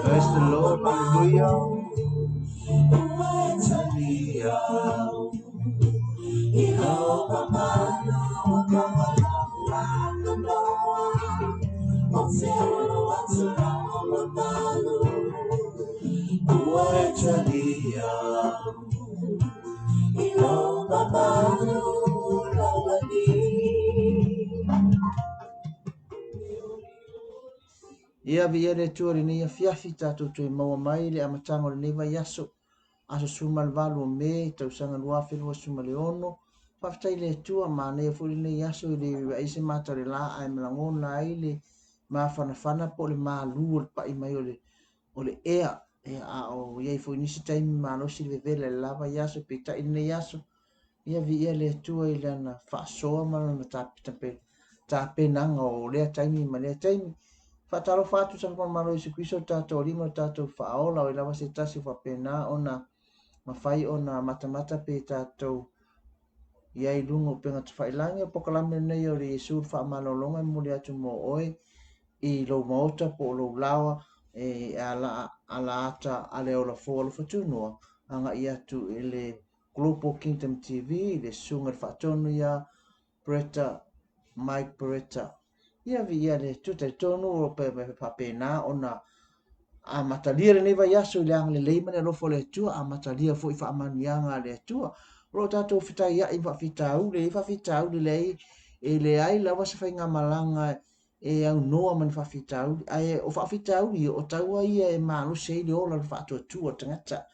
Praise the Lord, hallelujah. Ia viia le Atua i lenei afiafi tatou toe maua mai le amataga o lenei vaiaso, aso 18 o Me, tausaga 2026. Faafetai i le Atua, manaia foi lenei aso e le vaai se mata o le la ae lagona ai le mafanafana po o le malu o le pai mai o le ea. Ia, a o i ai foi nisi taimi malosi le vevela i le la vaiaso, peitai lenei aso, ia viia le Atua i lana faasoa ma lana tapenaga o lea taimi ma lea taimi. Faatalofa atu sa Malo Iesu Keriso o tatou Alii ma lo tatou Faaola, o ai lava se tasi o faapena ona mafai ona matamata pe tatou i ai i luga o upega tafailagi. O le polokalame lenei o le Iesu le Faamalologa e momoli atu mo oe i lou maota po o lou laoa e ala ata a le ola fou alofa tunoa agai atu i le Global Kingdom TV i le susuga i le faatonu ia Beretta Mike Beretta. Ia viia le Atua, talitonu o lo o faapena ona amatalia lenei vaiaso i le agalelei ma le alofa o le Atua, amatalia foi faamanuiaga a le Atua. O lo o tatou fetaiai ma faafitauli, e i ai faafitauli leai, e leai lava se faigamalaga e aunoa ma ni faafitauli, ae o faafitauli ia, o taua ia e malosi ai le ola o le faatuatua o le tagata.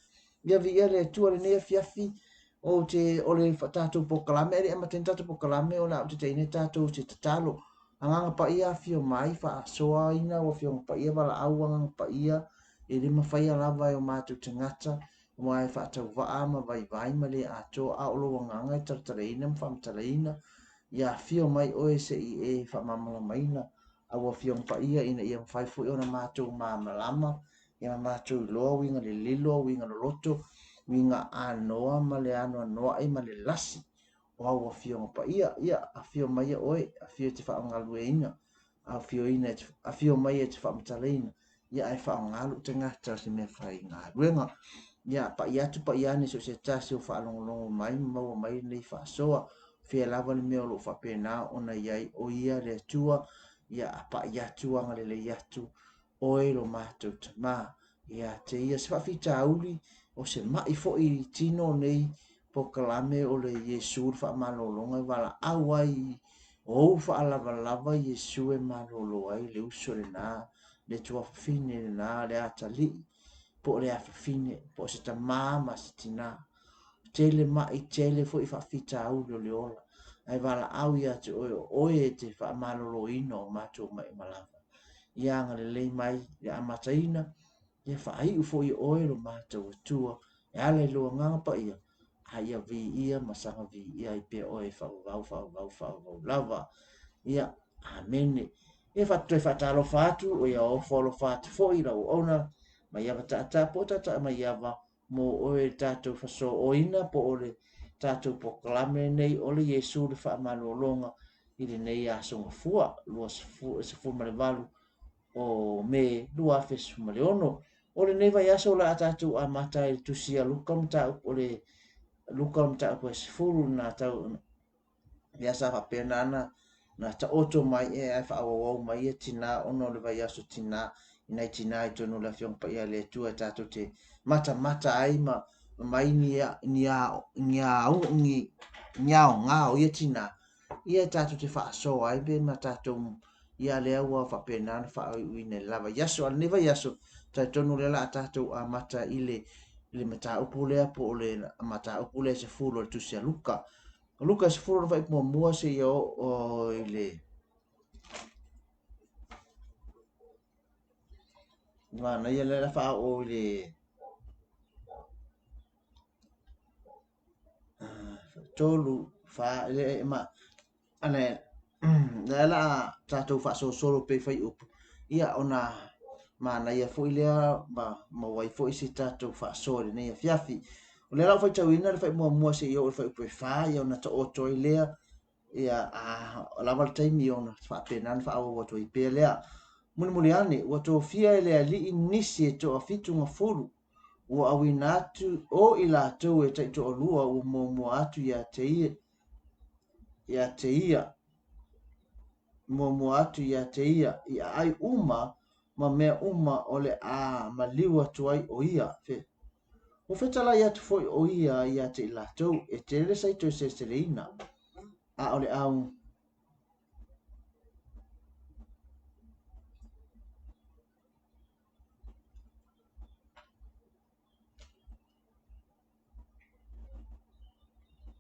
Ia viia le Atua lenei afiafi, o te o le tatou polokalame, e le amataina tatou polokalame o le a ou taitaiina tatou se tatalo. Agaga Paia afio mai, faasoaina ua Afioga Paia, valaau Agaga Paia, e le mafaia lava e o matou tagata, aua e faatauvaa ma vaivai ma le atoa, a o lou agaga e talatalaina ma faamatalaina. Ia afio mai oe se i e faamalamalamaina au Afioga Paia, ina ia mafai foi ona matou malamalama, ia ma matou iloa uiga lililo, uiga loloto, uiga anoa ma le anoanoai ma le lasi o au Afioga Paia. Ia afio mai oe, afio e te faagalueina, afio mai e te faamatalaina, ia ae faaaoga lou tagata o se mea faigaluega. Ia pai atu pai ane so o se tasi o faalogologo mai ma maua mai lenei faasoa, fea lava le mea o lo o faapena ona i ai o ia le Atua. Ia pai atu agalelei atu oe lo matou Tama. Ia te ia se faafitauli o se mai foi i tino nei polokalame o le Iesu le Faamalologa e valaau ai o ou faalavalava Iesu e malolo ai le uso lena, le tuafafine lena, le atalii. po o le afafine, po o se tamā ma se tinā. Tele maʻi, tele foi faafitauli o le ola, ae valaau ia te oe o oe e te faamaloloina o matou maʻi malava. Ia agalelei mai le amataina, ia faaiu foi e oe lo matou Atua e ala i lou Agaga Paia, a ia viia ma saga viia ai pea oe faavavau, faavavau, faavavau lava. Ia, amene. Ia faatoe faatalofa atu, o ia ofo alofa atu foi i lau auauna mai ava taataa po o taataa mai ava mo oe le tatou fasooina po o le tatou polokalame lenei o le Iesu le faamalologa i lenei aso Gafua 28 o Me 2016. O lenei vaiaso o le a tatou amata ai i le tusi a Luka mataupu o le Luka mataupu e 10 na tau lea sa faapena na na taoto mai e ae faaauauau mai ia tinā ona o le vaiaso tinā i nai tinā i totonu o le Afioga Paia a le Atua e tatou te matamata ai ma mai ni ni ni ni ni aoga o ia tinā ia e tatou te faasoa ai pe ma tatou ia lea ua faapena ona faauiuina i le la vaiaso. A o lenei vaiaso, talitonu lea o le a tatou amata i le i le mataupu lea po o le mataupu lea e 10 o le tusi a Luka. O Luka e 10 lona fuaiupu muamua seia oo i le manaia lea la faaoo i le 3, 4, le, ma, ana, lea la a tatou faasolosolo pei fuaiupu, ia ona manaia foi lea ma maua ai foi se tatou faasoa i lenei afiafi. O lea la ua faitauina le fuaiupu muamua seia oo i le fuaiupu e 4, ia ona taoto ai lea, ia a lava le taimi ona faapena ona faaauau atu ai pea lea. Mulimuli ane, ua tofia e le alii nisi e toafitugafulu, ua auina atu o i latou e taitoalua ua muamua atu ia te ia, ia te ia, muamua atu ia te ia i aai uma ma mea uma o le a maliu atu ai o ia. Fe. Ua fetalai atu foi o ia ia te i latou, e tele le saito e seleseleina, a o le au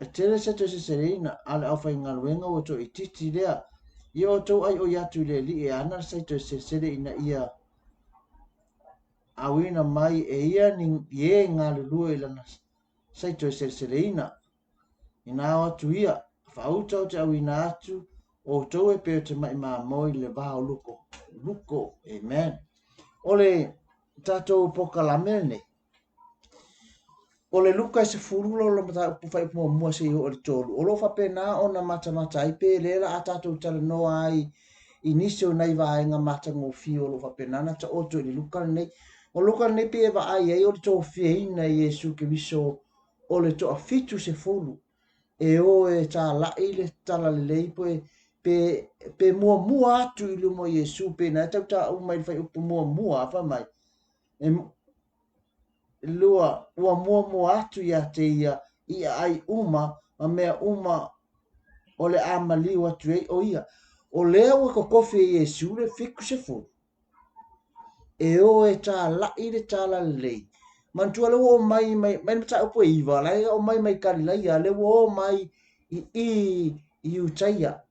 E tele se toe seseleina a le aufaigaluega ua toaitiiti lea. Ia outou aioi atu i le Alii e ana le saito e selesele ina ia auina mai e ia ni e galulue i lana saito e seleseleina. Inā o atu ia, faauta o te auina atu outou e pei o te maʻi mamoe i le va o luko. Luko. Amen. O le tatou polokalame lenei, o le Luka e 10 lona mataupu fuaiupu muamua seia oo i le 3, o lo o faapena ona matamata ai pe lea la a tatou talanoa ai i nisi o nai vaega matagofie o lo o faapena ona taoto i le Luka lenei. O Luka lenei pei e vaai ai o le tofiaina e Iesu Keriso o le toafitusefulu e o e talai le talalelei pe, pe, pe muamua atu i luma o Iesu, pe na e tau mai i le fuaiupu muamua, fai mai, e, lua, ua muamua atu ia te ia i aai uma ma mea uma o le a maliu atu ai o ia. O lea ua totofi e Iesu le 70 e o e talai le talalelei. Manatua lea ua oo mai mai mai le mataupu e 9, la e oo mai mai Kalilaia, lea ua oo mai i i i Iutaia.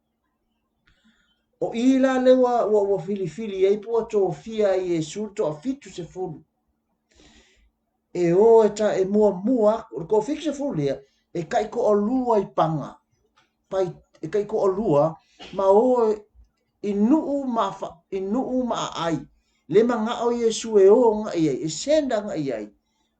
O i la lea ua, ua, ua filifili ai po ua tofia ai Iesu le toafitusefulu e o e, ta, e muamua atu. O le toafitusefulu lea, e taitoalua i paga, pai, e taitoalua ma o i nuu ma, fa, i nuu ma aai. Le manao Iesu e o agai ai, e send agai ai.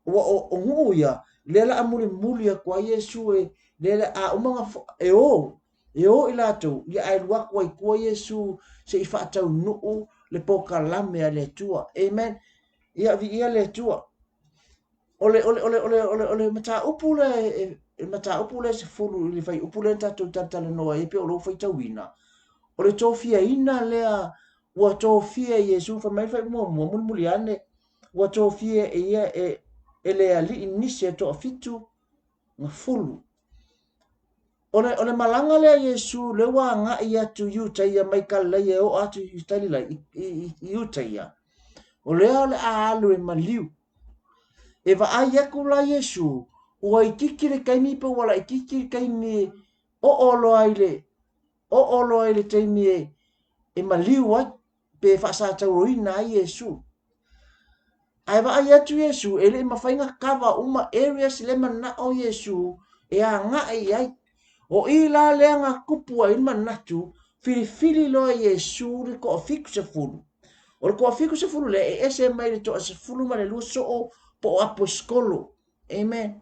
Ua o, o nuu ia, lea la a mulimuli atu ai Iesu e, lea la a uma na, e o, E o i latou, ia ae alu atu ai tua Iesu se i faataunuu le polokalame a le Atua. Amen. Ia viia le Atua. O le, o le, o le, o le, o le, o le mataupu lea, e, e mataupu lea 10 i le fuaiupu lea na tatou talatalanoa ai pei o lou faitauina. O le tofiaina lea ua tofia e Iesu, fai mai le fuaiupu muamua, mulimuli ane, ua tofia e ia e, e le alii nisi e toafitu gafulu. O le, o le malaga lea a Iesu, lea ua agai atu i Iutaia mai Kalilaia e oo atu i Kalilai, i, i, i Iutaia, o lea o le a alu e maliu. E vaai aku la Iesu, ua itiiti le taimi pe ua laitiiti le taimi e oo loa i le oo loa i le taimi e, e maliu ai pe faasatauroina ai Iesu. Ae vaai atu Iesu e le i mafai ona cover uma areas le manao Iesu e agai i ai. O i la lea na tupu ai le manatu, filifili loa Iesu le toafitusefulu. O le toafitusefulu lea e ese mai le toasefulumalua soo po o aposetolo. Amen.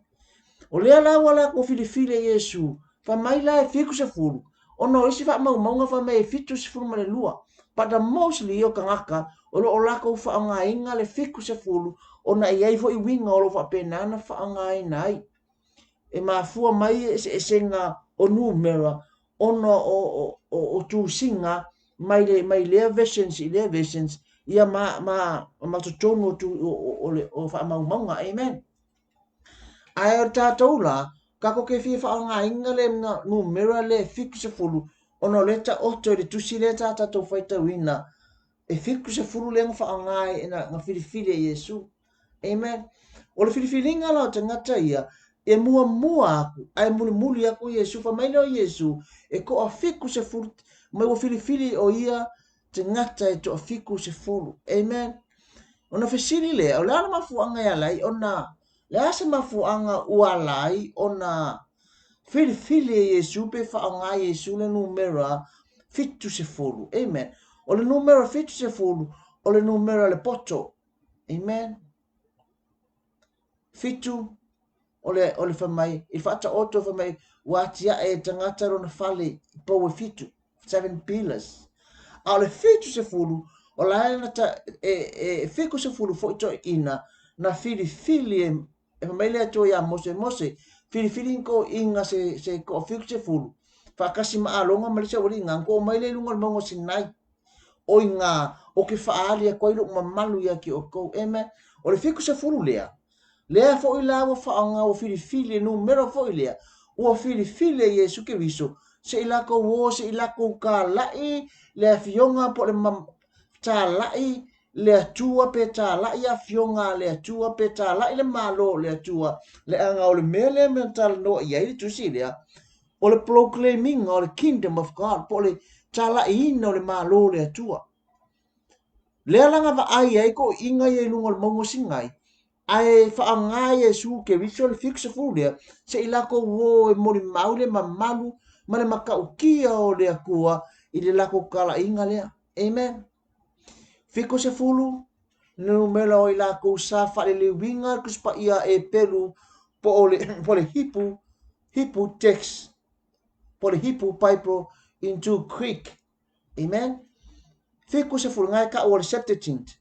O lea la ua latou filifili e Iesu, fai mai la e 70, ona o isi faamaumauga fai mai e 72. But the mostly o tagata o lo o latou faaaogaina le 70 ona e i ai foi uiga o lo o faapena ona faaaogaina ai. E mafua mai eseesega o numera ona o, o, o, o tusiga mai, le, mai lea versions i lea versions ia ma, ma, ma totonu o, tu, o, o, o, le, o faamaumauga. Amen. Ae o tatou la, tatou te fia faaaogaina le numera le 70 ona o lea taoto i le tusi lea sa tatou faitauina e 70 lea na faaaoga ai na, na filifili e Iesu. Amen. O le filifiliga la o tagata ia, e muamua aku, ae mulimuli aku Iesu. Fai mai lea o Iesu, e toa 70, mai ua filifili o ia tagata e toa 70. Amen. Ona fesili lea, o le a le mafuaaga e ala ai ona, le a se mafuaaga ua ala ai ona filifili e Iesu pe faaaoga Iesu le numera 70. Amen. O le numera 70, o le numera le poto. Amen. Fitu, o le, o le fai mai, i le faataoto fai mai, ua atiae e tagata lona fale i pou e fitu, seven pillars. A o le 70, o la e na ta, e, e 70 foi toeaiina na filifili e, e fai mai le Atua iā Mose, Mose, filifili ni toeaiina se, se toa 70, faatasi ma Alona ma le isi aualii na, na oo mai lea i luga o le mauga o Sinai. O i ngā, o ke whaali atu ai lou mamalu ia te outou. Amen. O le 70 lea, lea foi la ua whaanga, ua filifili, e numera foi lea, ua filifili e Iesu Keriso, se i lakou o, se i lakou tāla'i le afioga po o le tāla'i le Atua pe tāla'i afioga a le Atua pe tāla'i le Malo o le Atua, leaga o le mea lea mea na talanoa i ai le tusi lea, o le proclaiming o le kingdom of God, po o le talaiina o le Malo o le Atua. Lea la na vaai ai toeaiina ia i luga o le mauga o Sinai, ae faaaoga Iesu Keriso le 70 lea, se i lakou o e molimau le mamalu ma le matautia o le Atua i le lakou talaiga lea. Amen. 70 numera o i lakou sa faaliliuina le Tusi Paia Eperu po o le, po o le Hipu, Hipu text, po o le Hipu Bible into Greek. Amen. 70 ngai ka o le Septuagint.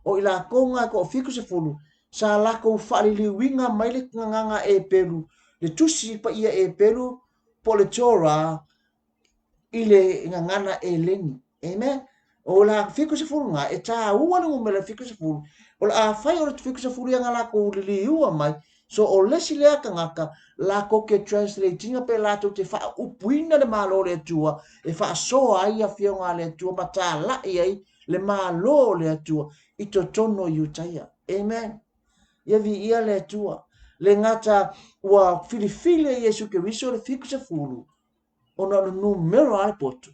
O i lakou ngai ko 70 sa lakou faaliliuina mai le gagaga Eperu, le Tusi Paia Eperu po o le Torah i le gagana Eleni. Amen. O la 70 ngā, e tāua le numera 70, o le afai o le 70 ia ngā lākou liliua mai, so o lesi lea tagata, lākou ke translate-ina pe lātou te whaaupuina le Malo o le Atua, e whaasoa ai afioga a le Atua ma tāla'i ai le Malo o le Atua i totonu o Iutaia. Amen. Ia viia le Atua. Le gata ua filifili e Iesu Keriso le 70, ona o le numera a le poto.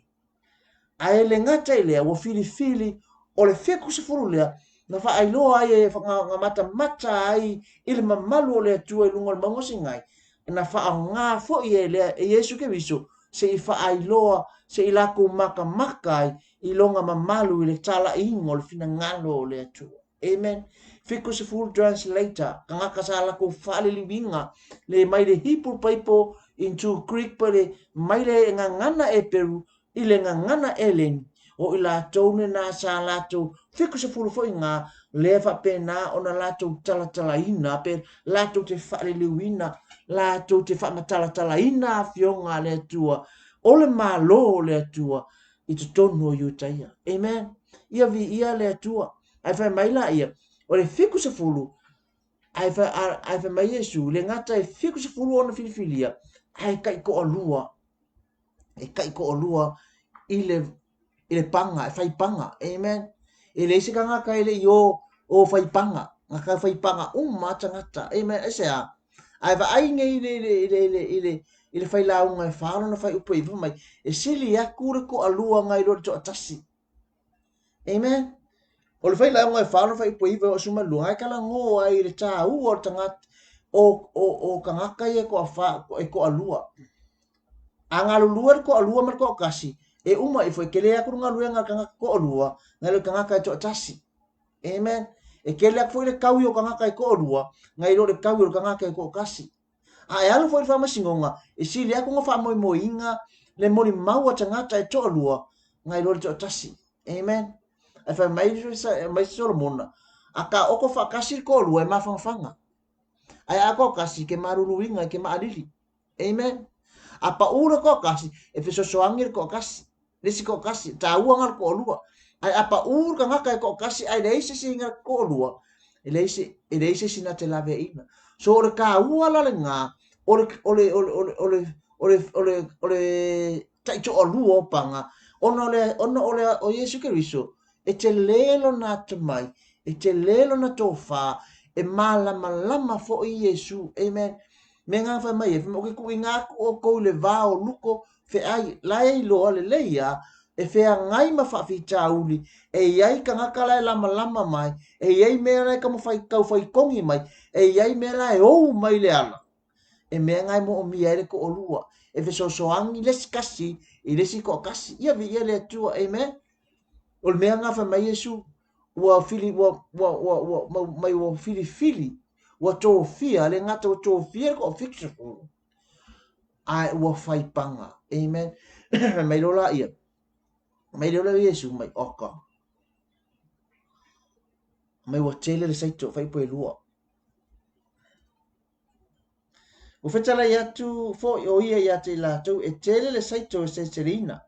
Ae le gata i lea, ua filifili o le 70 lea, na faailoa ai e na matamata ai i le mamalu o le Atua i luga o le mauga o Sinai, na faaaoga foi e lea e Iesu Keriso se i faailoa, se i lakou makamaka ai i lona mamalu i le talaiina o le finagalo o le Atua. Amen. 70 translator, tagata sa lakou faaliliuina le mai le Hebrew Bible into Greek po le mai le gagana Eperu i le gagana Eleni. O i latou lena sa latou 70 foi ngā lea faapena ona latou talatalaina pe latou te faaliliuina, latou te faamatalatalaina afioga a le Atua o le Malo o le Atua i totonu o Iutaia. Amen. Ia viia le Atua. Ae fai mai la ia, o le 70, ae fai, ae fai mai Iesu, le gata e 70 ona filifilia, ae taitoalua, e taitoalua i le, i le paga, e fai paga. Amen. E leai se tagata e le i o, o fai paga. Nga kau faipaga uma lava tagata. Amen. Aisea? Ae vaai nei i le, i le, i le, i le, i le, i le failauga e fa lona fuaiupu e iva mai, e sili aku le toalua nai lo le toatasi. Amen. O le failauga e fa lona fuaiupu e iva e oo suma lua, e talanoa ai i le tāua o le tagata, o tagata ia e toafa, e toalua. A galulue le toalua ma le toatasi, e uma ifo, e tele atu le galuega a le tagata toalua, nai lo le tagata e toatasi. Amen. E tele atu foi le taui o tagata e toalua, nai lo le taui o le tagata e toatasi. A e alu foi i le faamasinoga, e sili atu ona faamoemoeina le molimau a tagata e toalua, nai lo le toatasi. Amen. Ae fai mai, mai Solomona, a taoto faatasi le toalua e mafanafana. Ae a toatasi, ke maluluina, ke maalili. Amen. A paʻū le toatasi, e fesoasoani le toatasi. Le isi toatasi, tāua nga le toalua. Ae a paʻū le tagata e toatasi ae leai se isi na toalua, e leai se, e leai se isi na te laveaiina. So o le tāua la lena, o le, o le, o le, o le, o le, o le, o le, o le taitoalua o paga, ona o le, ona o le, o Iesu Keriso, e tele lona atamai, e tele lona tofā, e malamalama foi Iesu. Amen. Mea nga fai mai e, fai mai, o ke tuuina atu outou i le va o luko feai, la e iloa lelei a, e feagai ma faafitauli, e i ai tagata la e lamalama mai, e i ai mea la e taumafai taufaitogi mai, e i ai mea la e ou mai le ala. E mea nga e moomia ai le toalua, e fesoasoani le isi tasi i le isi toatasi. Ia viia le Atua, amen. O le mea nga fai mai Iesu, ua fili, ua, ua, ua, ua, mau, mai ua filifili, ua tofia, le gata ua tofia le toafitusefulu, ae ua faipaga. Amen. Mai loa laia, mai loa lea o Iesu mai, oka. Mai ua tele le saito, faiupu e lua. Ua fetalai atu foi o ia ia te i latou, e tele le saito e seleseleina.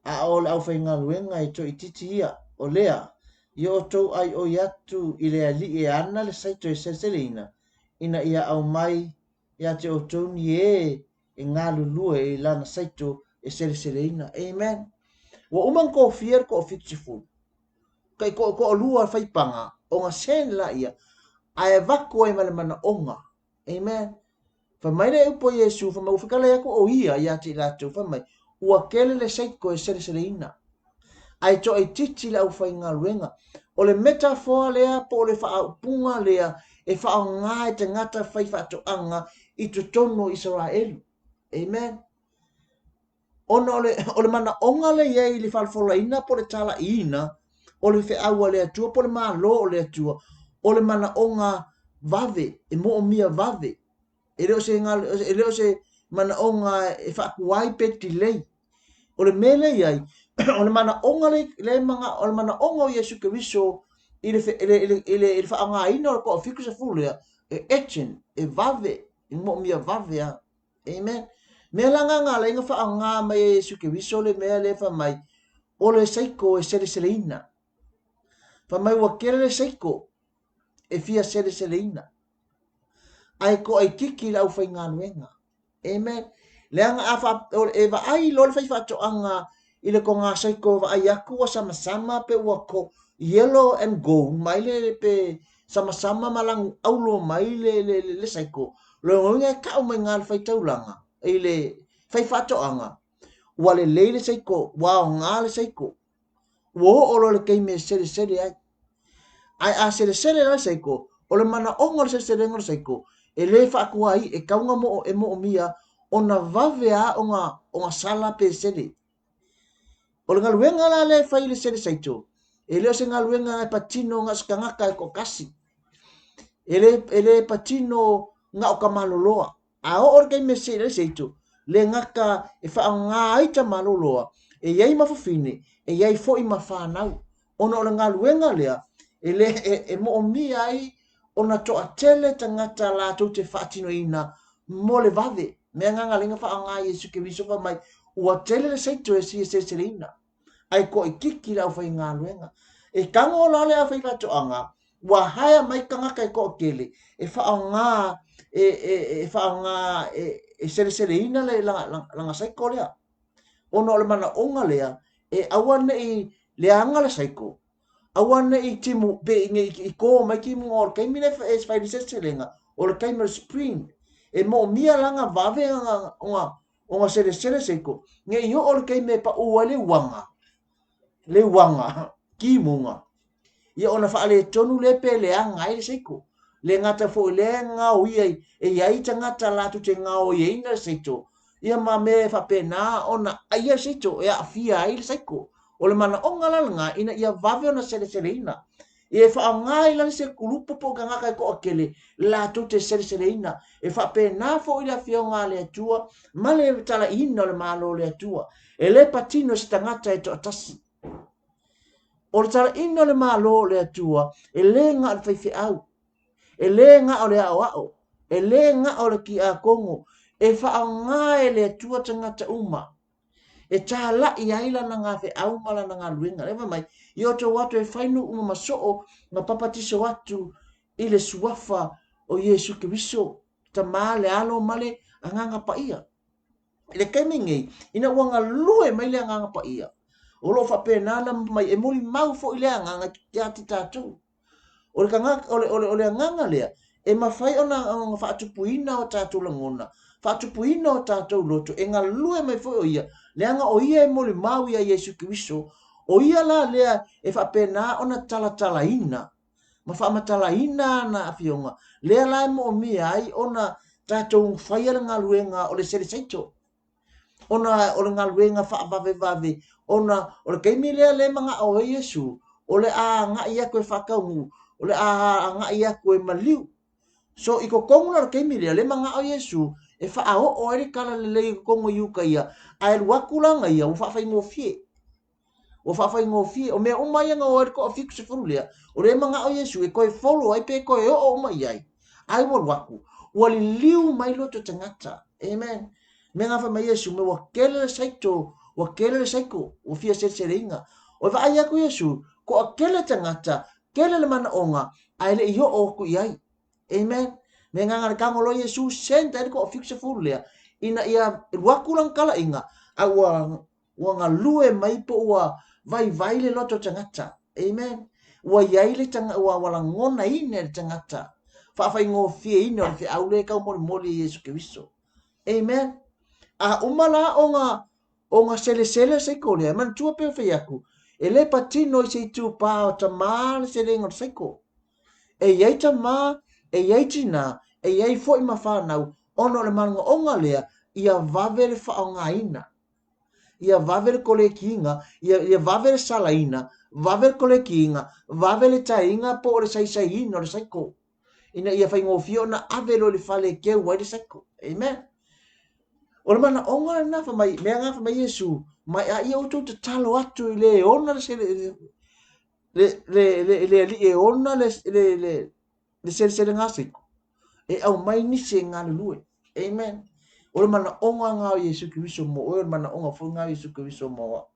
A o le aufaigaluega e toaitiiti ia, o lea, ia outou ʻaiʻoi atu i le alii e ana le saito e seleseleina, ina ia aumai ia te outou ni ē e galulue i lana saito e seleseleina. Amen. Ua uma ona tofia le toafitusefulu, kai toalua faipaga, ona send laia, ae avatu ai ma le manaoga. Amen. Fai mai le upu a Iesu, fai mai, ua fetalai atu o ia ia te i latou, fai mai, ua tele le saiko e seleseleina, ae toaitiiti le aufaigaluega. O le metafoa lea po o le faaupuga lea e faaaoga e tagata faifaatoaga i totonu o Isaraelu. Amen. Ona o le, o le manaoga lea i ai i le falafolaina po o le talaiina o le feau a le Atua po o le Malo o le Atua, o le manaoga vave, e moomia vave. E le o se, e le o se manaoga e faatuai pe delay. O le mea lea i ai, o le manaoga le, le mana, o le manaoga o Iesu Keriso i le, i le, i le, i le, i le faaaogaina o le toafitusefulu lea, e urgent, e vave, e moomia vave lava. Amen. Mea la nga nga lai nga whaanga mai e Iesu Keriso le mea le wha mai, o le saiko e seleseleina. Wha mai ua kere le saiko e fia seleseleina. Ae ko ai kiki le au whaigaluega. Amen. Leaga a wha, e vaai loa le faifaatoaga i le ko ngā saiko vaai aku ua samasama pe ua ko yellow and gold mai le pe samasama ma lagu aulo mai le, le, le, le saiko. Lona uiga e kau mai ngā le faitaulaga i le faifaatoaga, ua lelei le saiko, ua aoga le saiko. Ua oo loa le taimi e selesele ai. Ae a selesele la le saiko, o le manaoga o le seleselega o le saiko, e le faatuai, e tau ona moo, e moomia ona vave a ona, ona sala pe sele. O le galuega la lea e fai i le sele saito, e le o se galuega e patino na o se tagata e toatasi. E le, e le patino na o ka maloloa. A oo le taimi e sele ai le saito, le gata e faaaoga ai tamaloloa, e i ai ma fafine, e i ai foi ma fanau. Ona o le galuega lea, e le, e, e moomia ai ona toatele tagata latou te faatinoina mo le vave. Mea nga galega faaaoga Iesu Keriso fai mai, ua tele le saito e sia seleseleina, ae toaitiiti le aufaigaluega. E tago la le aufaifaatoaga, ua hire mai tagata e toatele e faaaoga e, e, e faaaoga e, e seleseleina le laga saiko lea. Ona o le manaoga lea, e aua ne i leaga le saiko, Aua ne i timu pe ne i kō mai timu o le taimi le e fai le seleselega o le taimi o le spring e moomia la ona vave ona selesele seiko ne i oo le taimi e paʻu ai le uaga le uaga timuga ia ona faaletonu lea pe leaga ai le seiko. Le gata foi lea e gaoia e i ai tagata latou te gaoiaina le seito ia ma mea e faapena ona aia le seito e aafia ai le seiko. O le manaoga la lena ina ia vave ona seleseleina. Ia e faaaoga ai la se kulupu po o tagata e toatele latou te seleseleina. E faapena foi le afioga a le Atua ma le talaiina o le Malo o le Atua. E le patino se tagata e toatasi. O le talaiina o le Malo o le Atua, e le na o le faifeau, e le na o le aoao, e le na o le tiakono, e faaaoga e le Atua tagata uma. E tāla'i ai lana gafeau ma lana galuega. Lea fai mai, ia outou atu e fai nuu uma ma soo ma papatiso atu i le suafa o Iesu Keriso, Tama, le Alo ma le Agaga Paia. I le taimi nei, ina ua galue mai le Agaga Paia, o lo o faapena ona mai e molimau foi le Agaga ia te tatou. O le tagata, o le, o le, o le agaga lea, e mafai ona, ona faatupuina o tatou lagona, faatupuina o tatou loto, e galue mai foi o ia, leaga o ia e molimau ia Iesu Keriso, o ia la lea e faapena ona talatalaina ma faamatalaina ana afioga, lea la e moomia ai ona tatou faia le galuega o le seleseito. Ona o le galuega faavavevave, ona o le taimi lea le manao ai Iesu, o le a agai atu e faataunuu, o le a agai atu e maliu. So i totonu la o le taimi lea, le manao Iesu e faaoo ai le talalelei i totonu o Iutaia, ae alu atu la ia ua faafaigofie. Ua faafaigofie. O mea uma ia na o ai le toafitusefulu lea, o lea e manao Iesu e toe follow ai pe toe oo uma i ai. Ai ua alu atu, ua liliu mai loto tagata. Amen. Mea nga fai mai Iesu, me ua kele le saito, ua kele le saiko, ua fia seleseleiga. O e vaai atu Iesu, toatele tagata, kele le manaoga, ae le i oo atu i ai. Amen. Me nga le tago loa Iesu send ai le toafitusefulu lea, ina ia alu atu lana talaiga, a ua ua galue mai po ua vaivai le loto tagata. Amen. Ua iai le tanga, ua lagonaina e le tagata. Faafaigofieina o le feau lea e taumolimoli e Iesu Keriso. Amen. A uma la ona ona selesele seiko lea, manatua pe fai atu, e le patino i se itupā o tamā le selega o le seiko. E iai tamā, e iai tinā, e iai foi ma whanau, ona o le manaoga lea, ia vave le faaaogaina. Ia vave le kolekiina, ia vave le salaina, vave le kolekiina, vave le taiga po o le saisaiina o le saiko. Ina ia faigofie ona ave loa i le fale e keu ai le saiko. Amen. O le manaoga lena fai mai, mea nga fai mai Iesu, mai a ia outou tatalo atu i le ona le sele, le, le, le, le alii e ona le, le, le, le seleselega saiko, e aumai nisi e galulue. Amen. O le manaoga nga o Iesu Keriso mo oe, o le manaoga foi nga o Iesu Keriso mo au.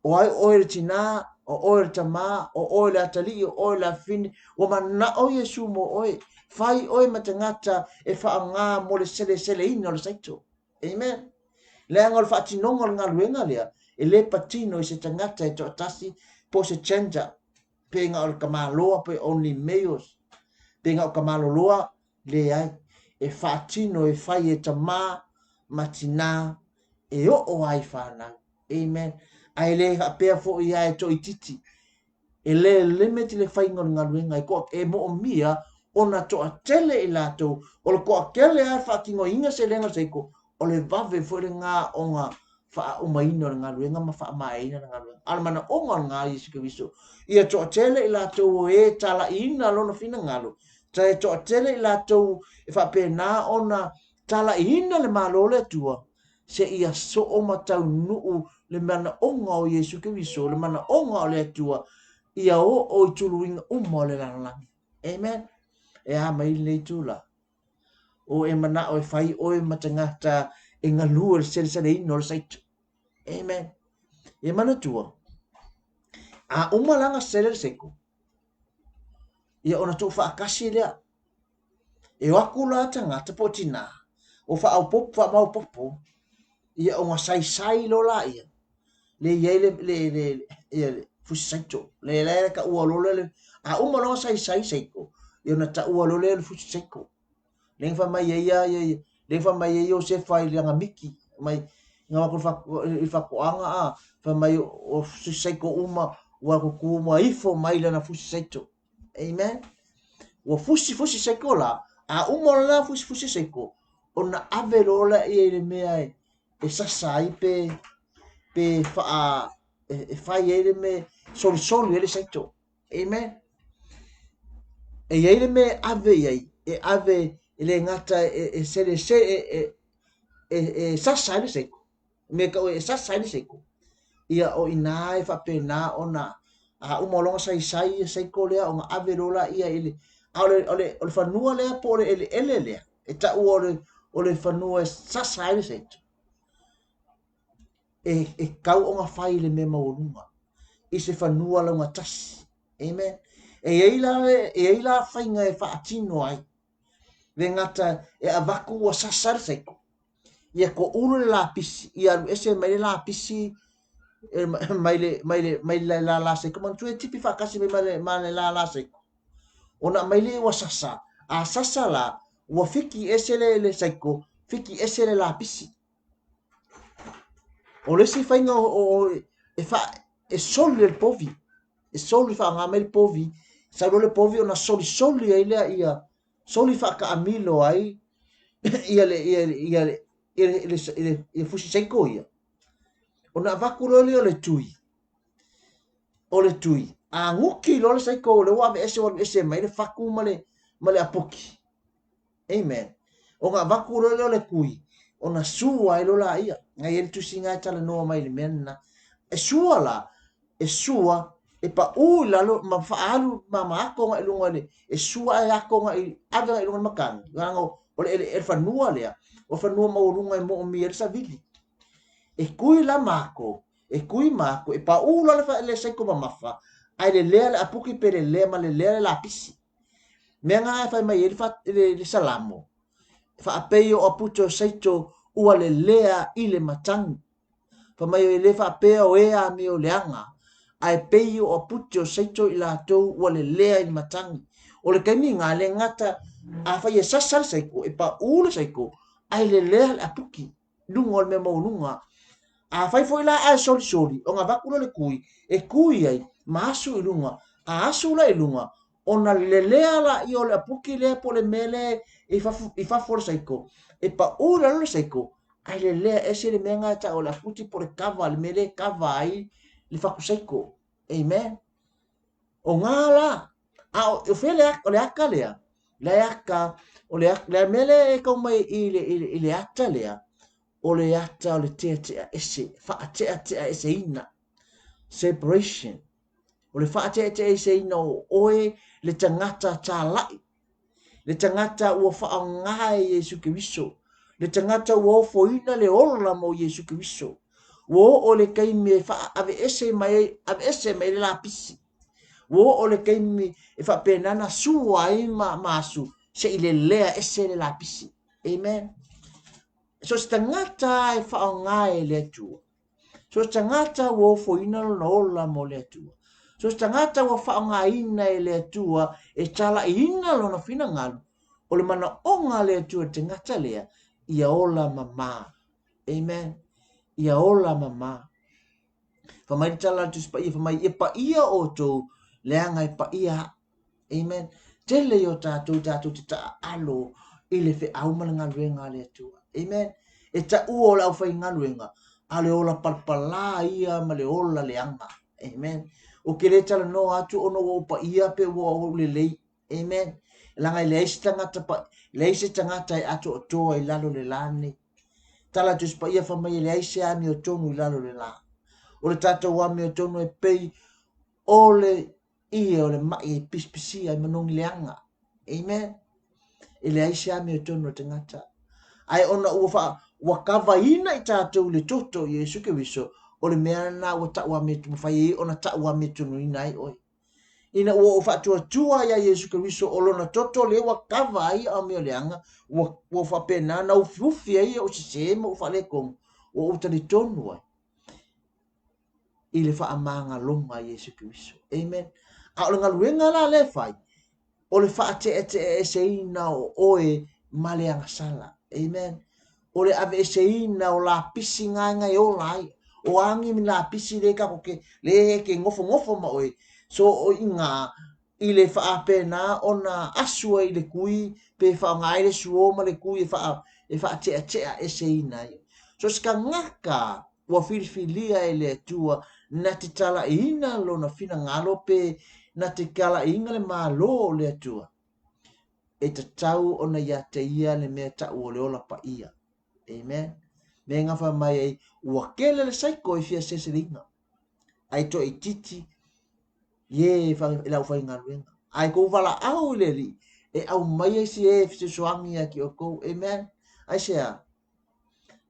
O ai oe le tinā, o oe le tamā, o oe le atalii, o oe le afafine, ua manao Iesu mo oe. Fai oe ma tagata e faaaoga mo le seleseleina o le saito. Amen. Leaga o le faatinoga o le galuega lea, e le patino i se tagata e toatasi po o se gender, pe na o le tamaloa pe only males, pe na o tamaloloa, leai. E faatino e fai e tamā ma tinā e oo ai whanau. Amen. Ae le faapea foi ia e toaitiiti. E le limit le faiga o le galuega e koa, e moomia ona toatele i latou, o le toatele a e faatinoina selega o le seiko, o le vave foi lena ona faaumaina o le galuega ma faamaeaina le galuega. A o le manaoga o lena Iesu Keriso, ia toatele i latou o e talaiina lona finagalo, e toatele i latou e faapena ona talaiina le Malo o le Atua, se ia soo ma taunuu le manaoga o Iesu Keriso, le manaoga o le Atua, ia oo i tuluiga uma o le lalolagi. Amen. E a mai lenei tula. O e manao e fai oe ma tagata e galue le seleseleina o le saito. Amen. E manatua, a uma la ona sele le seiko, ia ona tuufaatasi lea. E o atu la tagata po o tinā, o faaopoopo, faamaopoopo, ia ona saisai loa laia, le i ai le, le, le, ia, fusi saito. Le la e taua loa lea, a uma loa saisai saiko, ia ona taua loa lea o le fusi saiko. Lea na fai mai ai ia, lea na fai mai ai Iosefa i lana miki, mai na o atu i le faatoaga a, fai mai o fusi saiko uma, ua tutu ma ifo mai lana fusi saito. Amen. Ua fusi fusi saiko la, a uma loa fusi fusi saiko, ona ave loa lea i le mea e sasa ai pe pe faa e fai ai le mea solisoli ai le saito. Amen. E i ai le mea e ave i ai, e ave e le gata e sele se e sasa ai le saiko. Mea tau e sasa ai le saiko. Ia o ina e faapena ona a uma loa ona saisai ia saiko lea ona ave loa laia i le a o le fanua lea po o le eleele lea e taua o le fanua e sasa ai le saito. E tau ona fai le mea maualuga i se fanua laugatasi. Amen. E i ai la faiga e faatino ai. Le gata e avatu ua sasa le saiko. Ia toulu le lapisi, ia alu ese mai le lapisi mai le lala saiko. Manatua e tipi faatasi mai ma le lala saiko. Ona mai le ua sasa. A sasa la, ua fiki ese le saiko, fiki ese le lapisi. O le isi faiga e soli le povi. E soli faaaoga mai le povi. Sau loa le povi ona solisoli ai lea ia soli faakaamilo ai ia le fusi saiko ia. Ona avatu loa lea o le tui. O le tui. A guki loa le saiko lea ua aveese ua alu ese mai le fatu ma le apuki. Amen. Ona avatu loa lea o le tui. Ona sua ai loa laia. Ngai ai le tusiga e talanoa mai le mea lena. E sua la, e sua, e pau i lalo ma faaalu ma ako ngai luga le, e sua e ako ngai, ave ngai luga le matagi. Leaga o le fanua lea, o fanua maualuga e moomia le savili. E kui la mako, e kui mako, e pau la le saiko mamafa, ae lelea le apuki pe lelea ma lelea le lapisi. Mea ngā e fai mai e le salamo. Faapei o aputo saito ua lelea i le matagi. Fa mai e le faapea o ea me o leaga, ae pei o aputo saito i latou ua lelea i le matagi. O le taimi ngā le gata a fai e sasa le saiko, e pau le saiko, ae lelea le apuki, luga o le mea maualuga. A fai foi la ae solisoli, o ngā vaku le kui, e kui ai, ma asu i luga, a asu la i luga, ona lelea la i o le apuki lea po le mele i fafo le saiko, e pau la le saiko, ae lelea ese le mea ngā tau o le aputi po le kava, le mele kava ai le fatu saiko. Amen. O ngā la, a o fea o le aka lea, le aka, o le mele e kau mai i le ata lea, o le ata o le teatea ese, whaateatea ese ina, separation. O le whaateatea ese ina o oe le tangata tālai, le tangata ua whaangae Iesu Keriso, le tangata ua ofoina le ola mo Iesu Keriso, ua o le kaimi e ave ese mai le lapisi, ua o le kaimi e whaapenana sua ai ma masu, se i le lea ese le lapisi. Amen. So se tangata e whaangae le Atua. So se tangata ua ofoina lona ola mo le Atua. So se tangata ua whaangaina e le Atua e talaiina lona finangalo. O le manaonga le Atua tangata lea, ia ola mama. Amen. Ia ola mama. Whamai le tala atu se paia, whamai ia paia o tō, leanga e paia. Amen. Tele i o tātou, tātou te taalo i le wheau ma le ngaluenga le Atua. Amen. E ta ua o le au whai ngaluenga, a le ola palpala ia ma le ola leanga. Amen. O ke le tala noa atu ono ua upa ia pe ua o le lei. Amen. Langa i le eisi tangata, le eisi tangata e ato o toa i lalo le lani. Tala atu se paia whamai e le eisi ami o tonu i lalo le la. O le tātou ami o tonu e pei o le ia o le mai e pispisia i manongi leanga. Amen. E le aisi ami o tonu o te ngata. Ai ona ua ua kavaina i tātou le toto i Iesu Keriso, o le mea nā ua tau ame tu mawhai e ona tau ame tonu ina ai oi. Ina ua o whaatuatua ia Iesu Keriso o lona toto le ua kava ai a mea leanga, ua whapena na ufiufi ai o se se ma u whale kongu, ua utali tonu ai. i le faamagaloga a Iesu Keriso. Amen. A o le galuega la lea e fai, o le faateeteeseina o oe ma le agasala. Amen. O le aveeseina o lapisi gaega e ola ai. O agi mi lapisi le ka ke le ke ngofongofo ma oe. So o inga i le faapena ona asu ai i le kui pe faaaoga ai le suo ma le kui e faa e faateatea eseina ai. So se tagata ua filifilia e le Atua na te talaiina lona finagalo pe na te talaiina le Malo o le Atua, e tatau ona ia te ia le mea tau o le ola paia. Amen. Me gafa mai ai, ua kele le saiko e fia seseleina. Ai toaitiiti ie e le aufaigaluega. Ae kou valaau i le Alii e aumaia isi e fesoasoani ia te outou. Amen. Aisea?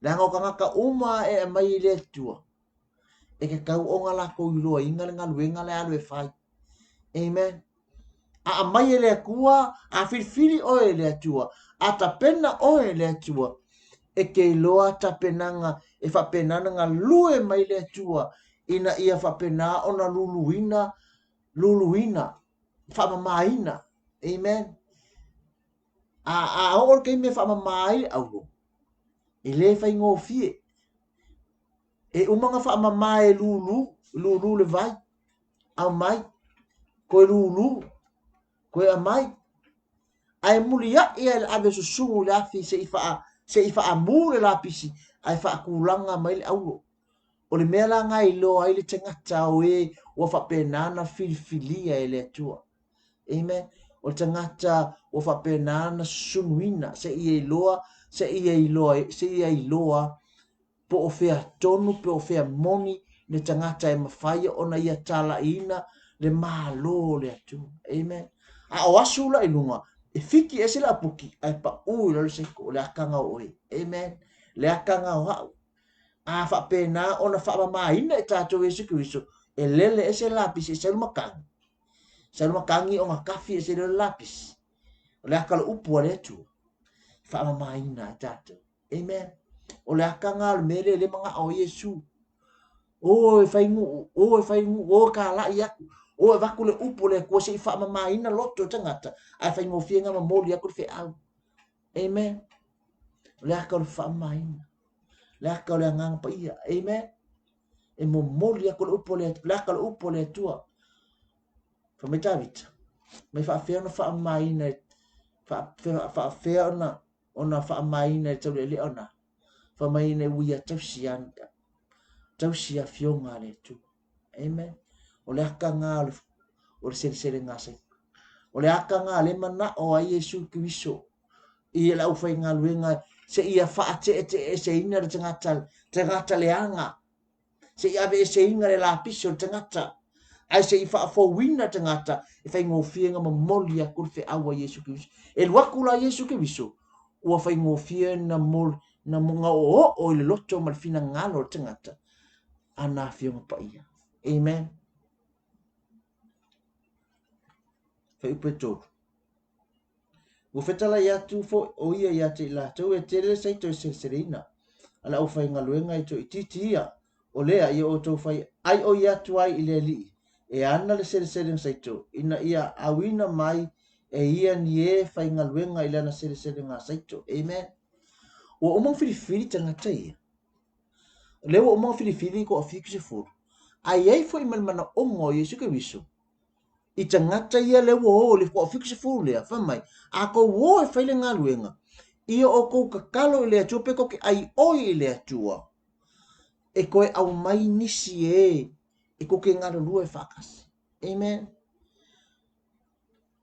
Leaga o tagata uma e aumai i le Atua, e tatau ona latou iloaina le galuega le alu e fai. Amen. A aumai e le Atua, a filifili oe e le Atua, a tapena oe e le Atua, e te iloa tapenaga e faapena ona galue mai le Atua ina ia faapena ona luluina, luluina, faamamaina. Amen. A oo le taimi e faamama ai le auro, e le faigofie. E uma ona faamama e lulu, lulu le vai, aumai, toe lulu, toe aumai. Ae muliai e le ave susugu i le afi se i faa, se i faamu le lapisi, ae faatulaga mai le auro. O le mea la na iloa ai le tagata o e ua faapena ona filifilia e le Atua. Amen. O le tagata ua faapena ona susunuina, se i iloa, se i iloa, se i iloa po o fea tonu, po o fea moni le tagata e mafai ona ia talaiina le Malo o le Atua. Amen. A o asu la i luga, e fiki ese le apuki, ae paʻū i lalo seiko, o le akaga o oe. Amen. Le akaga o a'u. A faapena ona faamamaina e tatou Iesu Keriso, e lele ese le lapisi e sau le matagi. Sau le matagi ona kafi ese lea o le lapisi. O le aka o le upu a le Atua. Faamamaina e tatou. Amen. O le akaga o le mea lea le manao o Iesu. O e fai nuu, o e fai nuu, o e kalai aku, o e avatu le upu o le Atua se i faamamaina loto o tagata, ae faigofie ona momoli atu le feau. Amen. O le aka o le faamamaina. Le aka o le Agaga Paia. Amen. E momoli atu le upu o le, le aka o le upu o le Atua. Fai mai Tavita, mai faafefea ona faamamaina, faafefea ona ona faamamaina e taulealea ona fai mai ina ua ia tausi ana tausi afioga a le Atua. Amen. O le akaga o le, o le seleselega a Saita. O le akaga le manao a Iesu Keriso i le aufaigaluega se ia faateeteeseina le tagata, tagata leaga se i aveeseina le lapisi o le tagata, ae se i faafouina le tagata e faigofie ona momoli atu le feau a Iesu Keriso. E alu atu la Iesu Keriso, ua faigofie na mol, na na oooo i le loto ma le finagalo o le tagata ana Afioga Paia. Amen. Fuaiupu e 3. Ua fetalai atu foi ʻo ia iā te i latou e tele le saito e seleseleina a le aufaigaluega e toaitiiti ia, o lea ia outou fai ʻaiʻoi atu ai i le Alii e ana le seleselega saito, ina ia auina mai e ia ni ē faigaluega i lana seleselega saito. Amen. Ua uma ona filifili tagata ia. O lea ua uma ona filifili i toafitusefulu, a i ai foi ma le manaoga o Iesu Keriso, i tagata ia lea ua o i le toafitusefulu lea, fai mai, a tou o e fai le galuega, ia outou tatalo i le Atua pe tou te ʻaiʻoi i le Atua, e toe aumai nisi e e tou te galulue faatasi. Amen.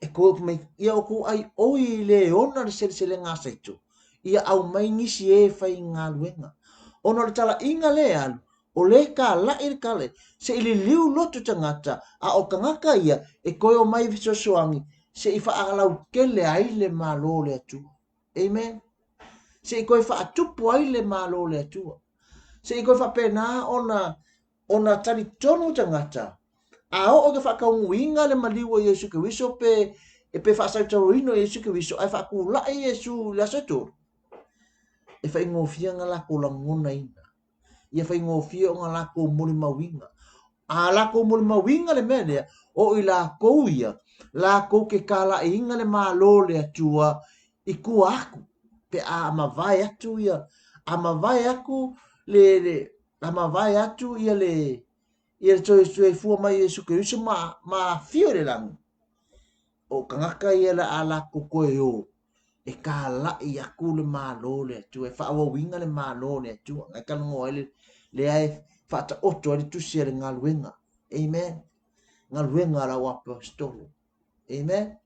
E toe mai, ia outou ʻaiʻoi i le ona le seleselega a saito, ia aumai nisi e faigaluega. Ona o le talaiga lea e alu, o lea e kalaʻi le kalaʻi, se i liliu loto tagata, a o tagata ia e toe omai e fesoasoani se i faalautele ai le Malo o le Atua. Amen. Se i toe faatupu ai le Malo o le Atua. Se i toe faapena ona ona talitonu tagata, a oo i ka faataunuuina le maliu o Iesu Keriso pe e pe faasautauina o Iesu Keriso ae faatulai Iesu i le aso e tolu, e faigofie ona latou lagonaina, ia faigofie ona latou molimauina. A lakou molimauina le mea lea, o i lakou ia, lakou ke kalaʻiina le Malo o le Atua i tua aku, pe a mavae atu ia, a mavae atu le, le, a mavae atu ia le, ia le soifua mai o Iesu Keriso ma, ma afio i le lagi. O tagata ia la a lakou toe o, e kalaʻi aku le Malo o le Atua, e faaauauina le Malo o le Atua. Na e talanoa ai le, lea e faataoto ai le tusi a le galuega. Amen. Galuega a lau aposetolo. Amen.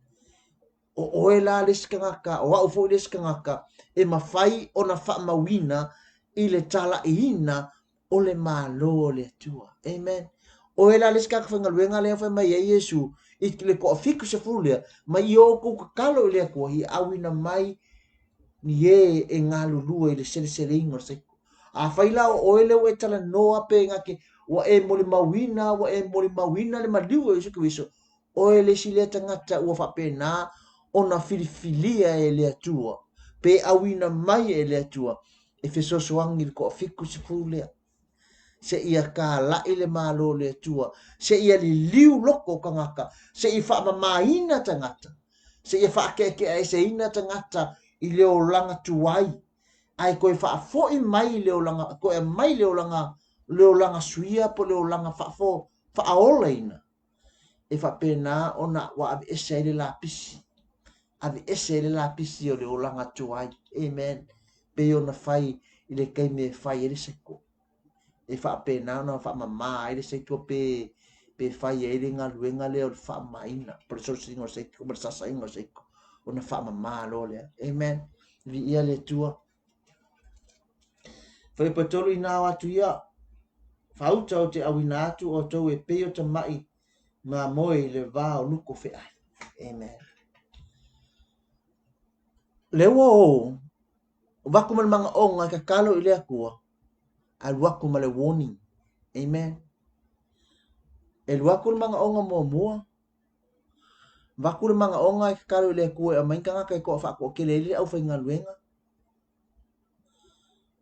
O oe la le isi tagata, o au foi le isi tagata, e mafai ona faamauina i le talaiina o le Malo o le Atua. Amen. Oe la le isi tagata faigaluega lea fai mai ai Iesu i le toafitusefulu lea, mai i outou tatalo i le Atua ia auina mai ni e e galulue i le seleseleina o le saiko. Afai la o oe lea ua e talanoa pe na te ua e molimauina, ua e molimauina le maliu o Iesu Keriso, oe le isi lea tagata ua faapena ona filifilia e le Atua, pe auina mai e le Atua e fesoasoani i le toafitusefulu lea, seia kalaʻi le Malo o le Atua, seia liliu loko o tagata, seia faamamaina tagata, seia faakeakeaeseina tagata i le olaga tuai, ae toe faafoi mai le olaga, toe aumai le olaga, le olaga suia po o le olaga faafo, faaolaina, e faapena ona ua aveese ai le lapisi, aveese ai le lapisi o le olaga tuai. Amen. Pei ona fai i le taimi e fai ai le saiko. E faapena ona faamama ai le saiko pe pe fai ai le galuega lea o le faamamaina, po o le solosiliga o le saiko ma le sasaina o le saiko, ona faamama loa lea. Amen. Viia le Atua. Fuaiupu 3 inā o atu ia, faauta ou te auina atu outou e pei o tamaʻi mamoe i le va o luko feʻai. Amen. Le ua o vaku ma le manaʻoga e tatalo i le Atua, ae alu atu ma le warning. Amen. E alu atu le manaʻoga muamua, vaku le manaʻoga e tatalo i le Atua e aumai tagata e toa faatoatele ai le aufaigaluega.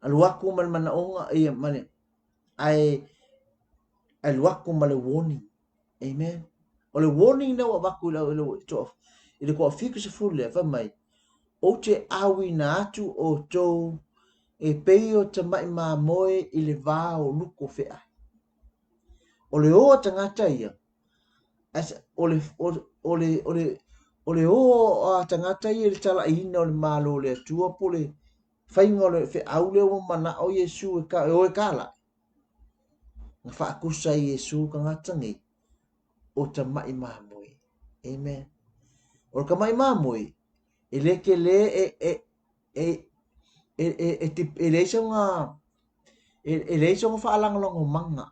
Alu atu ma le manaʻoga ia ma le ae alu atu ma le warning. Amen. O le warning lea ua avatu i le i le toafitusefulu lea, fai mai, ou te auina atu outou e pei o tamaʻi mamoe i le va o luko feʻai. O le o a tagata ia, o le, o le, o le, o le, o le o a tagata ia i le talaiina o le Malo o le Atua po o le faiga o le feau lea ua manaʻo Iesu e, ka, e o e kalaʻi. Na faakusa ai Iesu tagata nei, o tamaʻi mamoe. Amen. O le tamaʻi mamoe, e le tele e, e, e, e, e, e, e leai sona, e, e leai sona faalagolagomaga.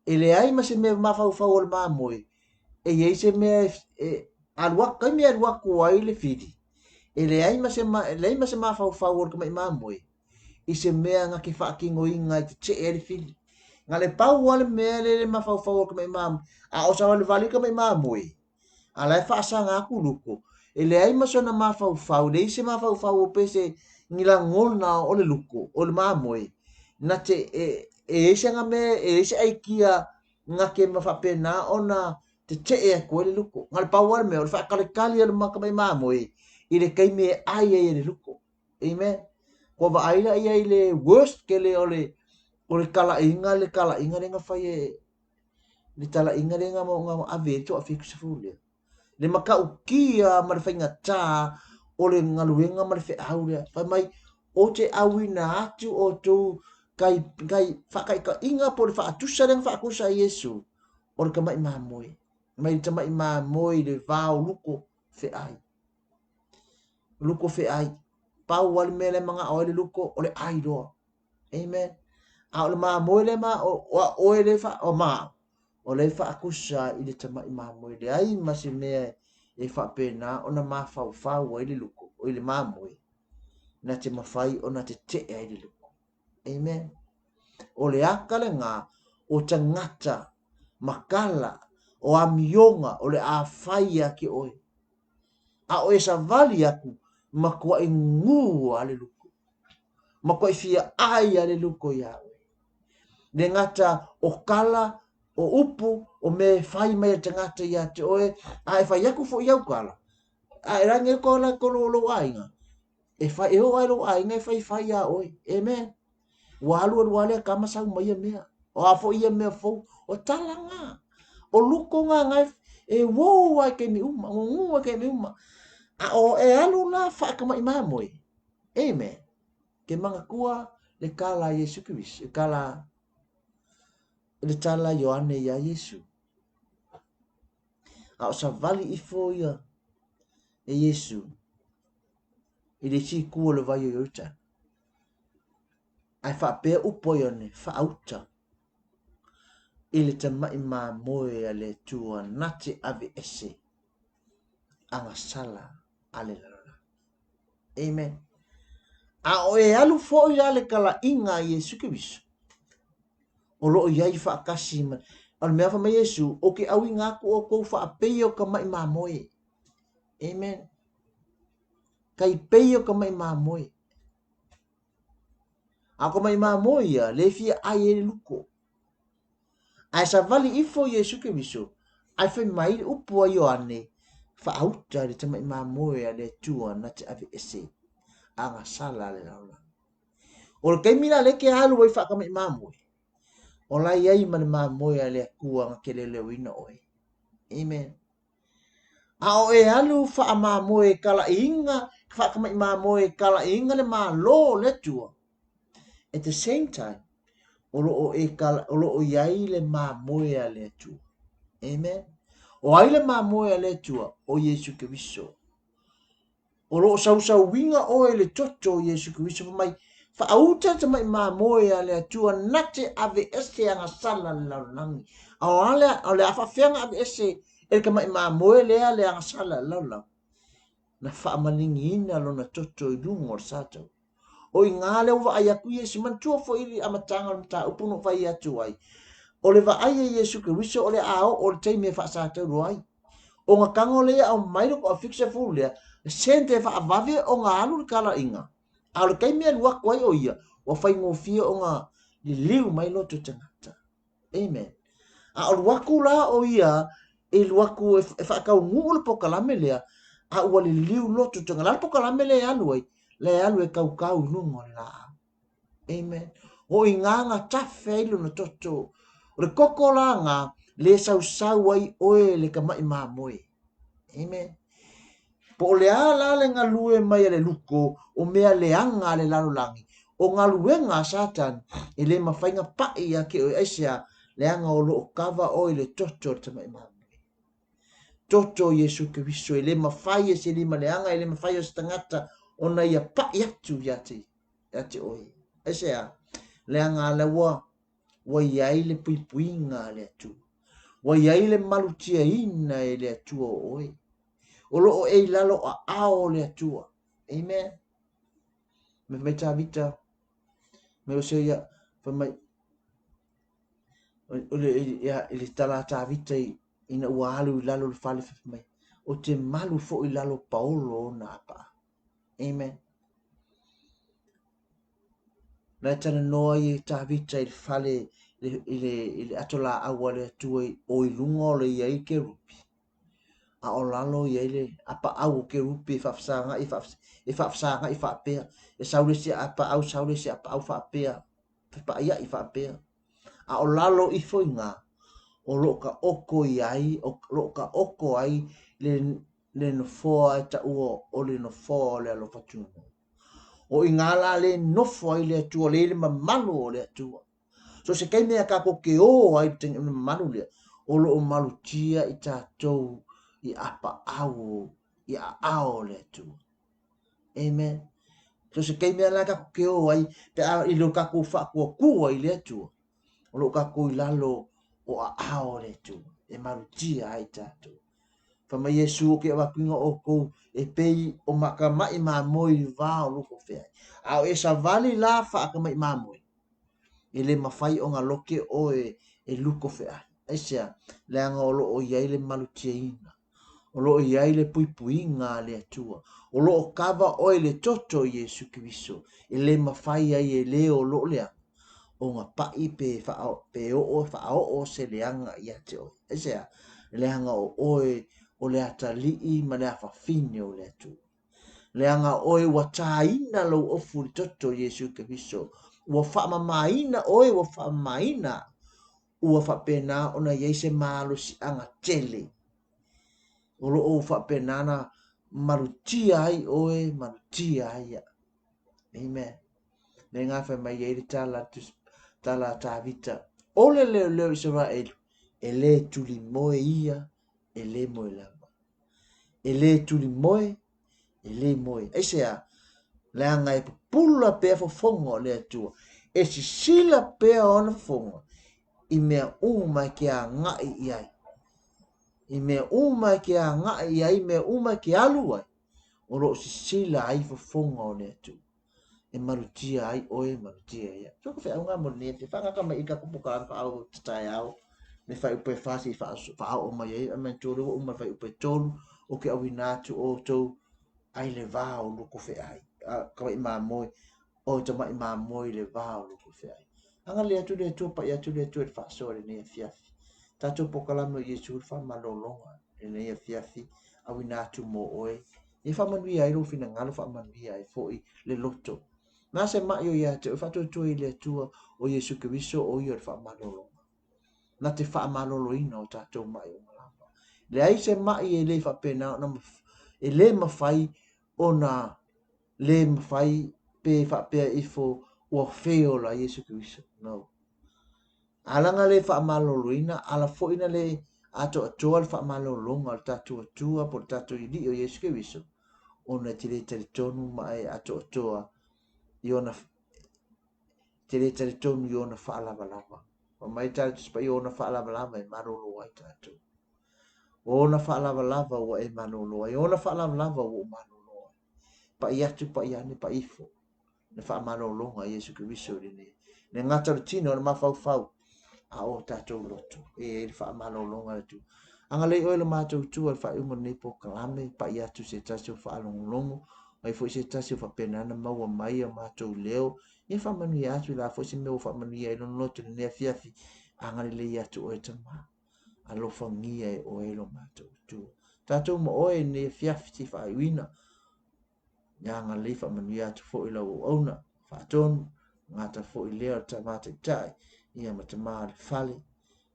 E leai ma se mea mafaufau o le mamoe e i ai se mea e alu atu, taimi e alu atu ai le fili, e leai ma se, e leai ma se mafaufau o le tamaʻi mamoe i se mea na te faatinoina e tetee ai le fili. Na le pau lava le mea lea le mafaufau o le tamaʻi mamoe, a o savalivali le tamaʻi mamoe, a la e faasaga atu luko, e leai ma sona mafaufau, leai se mafaufau o pe se ni lagona o le luko, o le mamoe, na te, e, e i ai se aga mea, e i ai se aikia na te ma faapena ona tetee atu ai le luko. Na o le pau lava le mea, o le faataletali o le tamaʻi mamoe i le taimi e ʻai ai e le luko. Amen. Kua vaai la ia i le worst tele o le o le talaiga, le talaiga lea na fai e le talaiga lea na na ave ai le toafitusefulu lea. Le matautia ma le faigata o le galuega ma le feau lea. Fai mai, ou te auina atu outou kai, kai faataitaiga po o le faatusa lea na faatusa ai Iesu, o le tamaʻi mamoe. Mai le tamaʻi mamoe i le va o luko feʻai. Luko feʻai. Pau lava le mea lea e manaʻo ai le luko, o le ʻai loa. Amen. A o le mamoe lea ma o, o a oe lea fa o ma o lea faatusa i le tamaʻi mamoe. Leai ma se mea e faapena ona mafaufau ai le luko, o i le mamoe, na te mafai ona tetee ai le luko. Amen. O le aka lena o tagata makala, o amioga, o le a fai ia te oe. A o e savali aku, matuaʻi gū a le luko. Matuaʻi fia ʻai a le luko iā oe. Le gata o kala, o upu, o mea e fai mai a le tagata ia te oe, a e fai aku foi au kala, a e rangi ai kola ko lo lou aiga, e fai e oo ai lou aiga e faifai iā oe. Amen. Ua alu alu lava lea kama sau mai ia mea. O a foi ia mea fou, o tala ngā. O luko ngā ngā e uou ai taimi uma, gugū ai taimi uma. A o e alu la whaakamaʻi mamoe. Amen. Ke manatua le kala a Iesu Keriso, le kala le tala a Ioane iā Iesu. A o savali ifo ia e Iesu i le isi itu o le vai o Ioritana. Ae faapea upu a Ioane, faauta i le tamaʻi mamoe a le Atua na te aveese agasala a le lalolagi. Amen. A o e alu foi la le kalaiga a Iesu Keriso, o loo i ai faatasi ma, o le mea fai mai Iesu, ou te auina atu outou faapei o tamaʻi mamoe. Amen. Tai pei o tamaʻi mamoe. A o tamaʻi mamoe ia, le fia ʻai ai le luko. Ae savali ifo Iesu Keriso, ae fai mai le upu a Ioane, Faauta i le tamaʻi mamoe a le Atua na te aveese agasala a le lalolagi. O le taimi la lea e te alu ai faatamaʻi mamoe, o la e i ai ma le mamoe a le Atua na te leoleoina oe. Amen. A o e alu faamamoe kalaʻiina, faatamaʻi mamoe kalaʻiina le Malo o le Atua, at the same time, o loo e kala, o loo i ai le mamoe a le Atua. Amen. O ai le mamoe a le Atua? O Iesu Keriso. O lo o sausauina oe i le toto o Iesu Keriso fai mai, Faauta le tamaʻi mamoe a le Atua na te aveese agasala le lalolagi. A o a lea, o le a faafefea na aveese e le tamaʻi mamoe lea le agasala le lalolagi? Na faamaligiina lona toto i luga o le sa taua. O i gā lea ua vaai atu Iesu, manatua foi i le amataga o le mataupu na ou fai atu ai, o le vaai a Iesu Keriso o le a oo le taimi e faasatauro ai. O na tago lea e aumai le toafitusefulu lea, sente e faavave ona alu le talaiga, a o le taimi e alu atu ai o ia, ua faigofie ona liliu mai loto tagata. Amen. A o alu atu la o ia e alu atu e faataunuu le pokalame lea, a ua liliu loto tagata. La le pokalame lea e alu ai, la e alu e kaukau i luga o le laau. Amen. O i ngā ngā tafe ai lona toto. O le koko la ngā, le sausau ai oe le kamaʻi mamoe. Amen. Po o le a la le galue mai a le luko, o mea leaga a le lalolagi, o galuega a Satani, e le mafai na paʻi ia te oe, aisea, leaga o loo kava oe i le toto o le tamaʻi mamoe. Toto o Iesu Keriso, e le mafai e se lima leaga, e le mafai o se tagata ona ia paʻi atu ia te ia te oe. Aisea? Leaga la ua ua i ai le puipuiga a le Atua. Ua i ai le malutiaina e le Atua o oe. O loo e i lalo aao o le Atua. Amen. Fai mai Tavita, mai o se ia, fai mai, o le, ia, i le tala a Tavita i, ina ua alu i lalo le fale, fai mai, o te malu foi i lalo paolo o na apaa. Amen. La e talanoa ai e Tavita i le fale i le, i le, i le ato laau a le Atua o i luga o le i ai kerupi, a o lalo i ai le apaau o kerupi e faafesagaʻi, e faafesagaʻi faapea, e sau le isi apaau, sau le isi apaau faapea, fepaaiaʻi faapea. A o lalo ifo i ina, o loo taoto i ai, o loo taoto ai le, le nofoa e taua o le nofoa o le alofa tunoa. O i ngā la le nofo ai le Atua, le i le mamalu o le Atua. So se taimi a tātou ke ō ai le mamalu lea, o loo malutia i tātou i apaau i aao o le Atua. Amen. So se taimi a la tātou ke ō ai, pe a i lo tātou whaakuakua i le Atua, o loo tātou i lalo o aao o le Atua, e malutia ai tātou. Fai mai Iesu, O ke avatuina oukou e pei o ma ka maʻi mamoe i le va o luko feaʻi. A o e savali la faakamaʻi mamoe, e le mafai ona loke oe e luko feaʻi. Aisea? Leaga o loo i ai le malutiaina, o loo i ai le puipuiga a le Atua, o loo kava oe i le toto o Iesu Keriso, e le mafai ai e le o loo leaga. ogapaʻi pe pe oo faaoo se leaga ia te oe. Aisea? Leaga o oe o le atalii ma le afafine o le Atua. Leaga oe ua tāina lou ofu i le toto o Iesu Keriso. Ua faamamaina oe, ua faamamaina ua faapena ona i ai se malosiaga tele. O lo o faapena ona malutia ai oe, malutia ai au. Amen. Le ngā whai mai ai le tala, tala a Tāvita. O le leo leo Israel, e le tuli moe ia, e le moe lava. E le tuli moe, e le moe. Aisea? Leaga e pupula pea fofoga o le Atua. E sisila pea ona fofoga i mea uma e ke agai i ai. I mea uma e ke agai i ai, mea uma e ke alu ai, o lo o sisila ai fofoga o le Atua. E malutia ai oe, malutia ai au. So ka feauga mo lenei afiafi. Faagata mai i ka kupu ka whaao te taeao. Me whai upe whasi i whaao mai ai. A manatua lea ua uma le fuaiupu e tolu o ke auina atu o outou ai le va o lua kofeai. A, tamaʻi mamoe, o tamaʻi mamoe i le va o lua kofeai. Agalelei atu le Atua, paʻi atu le Atua i le faasoa i lenei afiafi. Tatou polokalame o Iesu le faamalologa i lenei afiafi, auina atu mo oe. Ia faamanuia ai lou finagalo, faamanuia ai foi le loto. Na se maʻi o ia te oe, faatuatua i le Atua o Iesu Keriso, o ia o le faamalologa. Na te faamaloloina o tatou maʻi uma lava. Leai se maʻi e le faapena ona e le mafai ona le mafai pe faapea ifo ua fail a Iesu Keriso. No. Ala na le faamaloloina, ala foi na le atoatoa le faamalologa o le tatou Atua po o le tatou Alii o Iesu Keriso, ona e te le talitonu ma e atoatoa i ona te le talitonu i ona faalavalava. Fai mai le Tusi Paia, ona faalavalava e malolo ai tatou. O ona faalavalava ua e malolo ai, ona faalavalava ua ou malolo ai. Pai atu, pai ane, pai ifo. Le faamalologa a Iesu Keriso i lenei. Le gata o le tino, o le mafaufau, a o tatou loto. E i ai le faamalologa a le Atua. Agalelei oe le matou Atua i le faaiuga o lenei polokalame, pai atu se tasi o faalogologo, ai foi se tasi o faapena ona maua mai a matou leo, ia faamanuia atu i la foi se mea ua faamanuia ai lona loto i lenei afiafi, agalelei atu oe Tama, alofagia e oe lo matou Atua. Tatou ma oe i lenei afiafi se i faaiuina, ia agalelei faamanuia atu foi lau auauna, faatonu, gata foi lea o le Tama Taitai, ia ma Tama o le fale,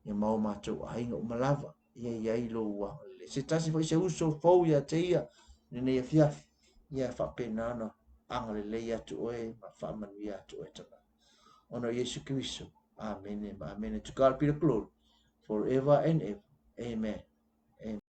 ia ma o matou aiga uma lava, ia i ai lou agalelei. Se tasi foi se uso fou ia te ia i lenei afiafi, ia faapena ona agalelei atu oe ma faamanuia atu oe Tama. Ona o Iesu Keriso. Amene ma amene. To God be the glory forever and ever. Amen. Amen.